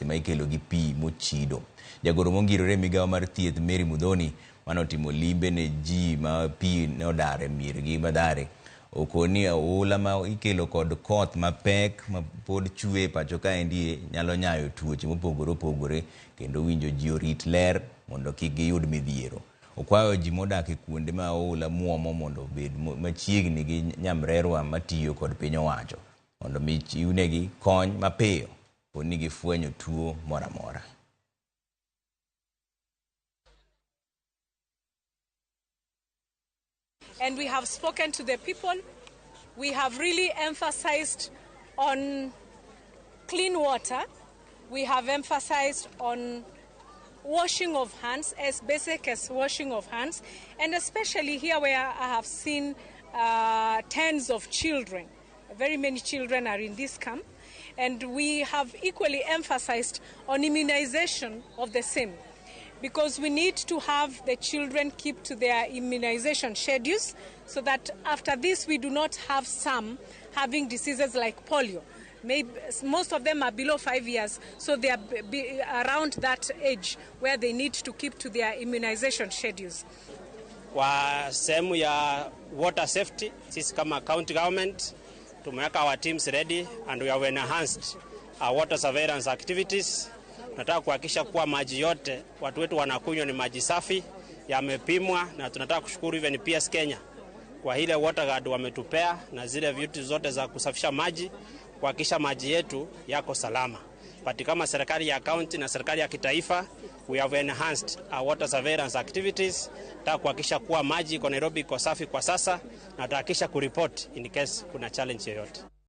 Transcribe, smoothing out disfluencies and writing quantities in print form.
ma ikelo gi pi mochido. Jagoro mongirore e migawo mar thieth Mary Muthoni manotimo limbe ne ji ma pi ne odar e miergi Mathare okoni oula ma ikelo kod koth mapek ma pod chwe e pacho kaendi nyalo nyayo tuoche mopogore opogore kendo winjo ji orit ler mondo kik giyud midhiero. Okwayo ji modak e kuonde ma oula muomo mondo obed machiegni gi nyamrerwa matiyo kod piny owacho mondo mi chiwnegi kony mapiyo poni gifwenyo tuo moro amora. And we have spoken to the people. We have really emphasized on clean water. We have emphasized on washing of hands, as basic as washing of hands, and especially here where I have seen tens of children. Very many children are in this camp, and we have equally emphasized on immunization of the same, because we need to have the children keep to their immunization schedules so that after this we do not have some having diseases like polio. Maybe most of them are below 5 years, so they are around that age where they need to keep to their immunization schedules. Kwa sehemu ya water safety, sisi kama county government tumeweka our teams ready and we have enhanced our water surveillance activities. Tunataka kuhakikisha kuwa maji yote watu wetu wanakunywa ni maji safi, yamepimwa, na tunataka kushukuru even PS Kenya kwa ile water guard wametupea na zile vitu zote za kusafisha maji, kuhakikisha maji yetu yako salama. But kama serikali ya county na serikali ya kitaifa, we have enhanced our water surveillance activities. Tunataka kuhakikisha kuwa maji kwa Nairobi iko safi kwa sasa, na tutahakikisha kureport in case kuna challenge yoyote.